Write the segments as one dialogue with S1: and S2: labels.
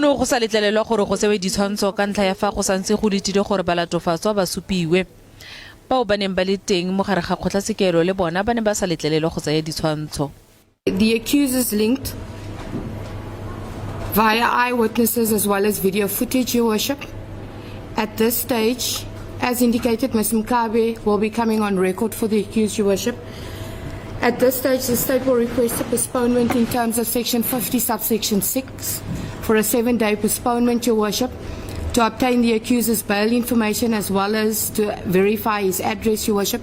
S1: Go ne go sa letlelelwa gore go tsewe ditshwantsho ka ntlha ya fa go santse go letile gore balatofatswa ba supiwe. Bao ba neng ba le teng mo gare ga kgotlatshekelo le bona ba ne ba sa letlelelwa go tsaya ditshwantsho.
S2: The accused is linked via eyewitnesses as well as video footage, Your Worship. At this stage, as indicated, Ms. Mkabe will be coming on record for the accused, Your Worship. At this stage, the state will request a postponement in terms of Section 50, subsection 6, for a 7-day postponement, Your Worship, to obtain the accuser's bail information as well as to verify his address, Your Worship.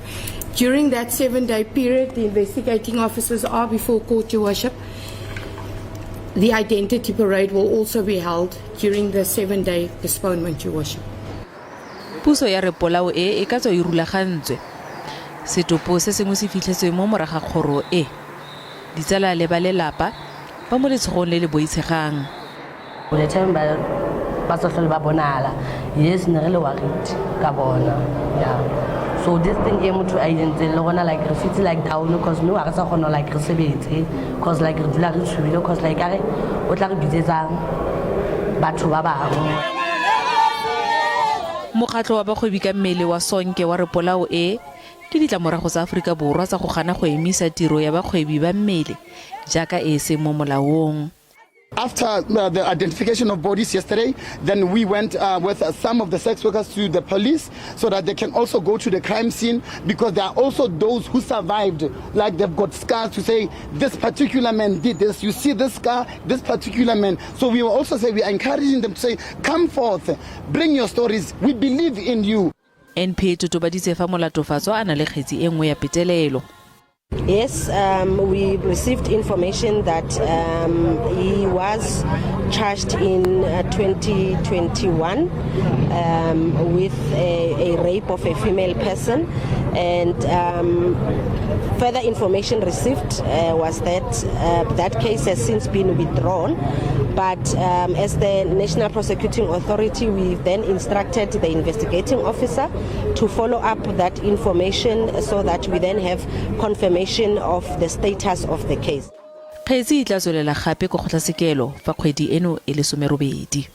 S2: During that 7-day period, the investigating officers are before court, Your Worship. The identity parade will also be held during the 7-day postponement, Your Worship.
S1: Puso ya re polao e e ka tswa e rulagantswe. Setopo se sengwe se fitlhetswe mo morago ga kgoro e. Ditsala le ba lelapa ba mo letshogong le le boitshegang.
S3: The time ba ba sa tlhole ba bonala, yes, ne re le worried ka bona, yeah. So this thing e motho a entseng le rona, like re fitse like down, cause no, ga re sa kgona like re sebetse, cause like re dula re tshubile, cause like a re o tla re bitsetsa batho ba bangwe.
S1: Mokgatlho wa bagwebi ka mmele wa Sonke wa re polao e ke ditlamorago tsa Aforika Borwa tsa go gana go emisa tiro ya bagwebi ba mmele jaaka e seng mo molaong.
S4: After the identification of bodies yesterday, then we went with some of the sex workers to the police so that they can also go to the crime scene, because there are also those who survived, like they've got scars to say this particular man did this. You see this scar, this particular man. So we will also say we are encouraging them to say, "Come forth, bring your stories. We believe in you."
S1: NPA e totobaditse fa molatofatswa a na le kgetsi e nngwe ya petelelo.
S5: Yes, we received information that he was charged in 2021 with a rape of a female person, and further information received was that that case has since been withdrawn. But as the National Prosecuting Authority, we then instructed the investigating officer to follow up that information so that we then have confirmation of the status of the case.
S1: Kgetsi e tla tswelela gape ko kgotlatshekelo fa kgwedi eno e le 18.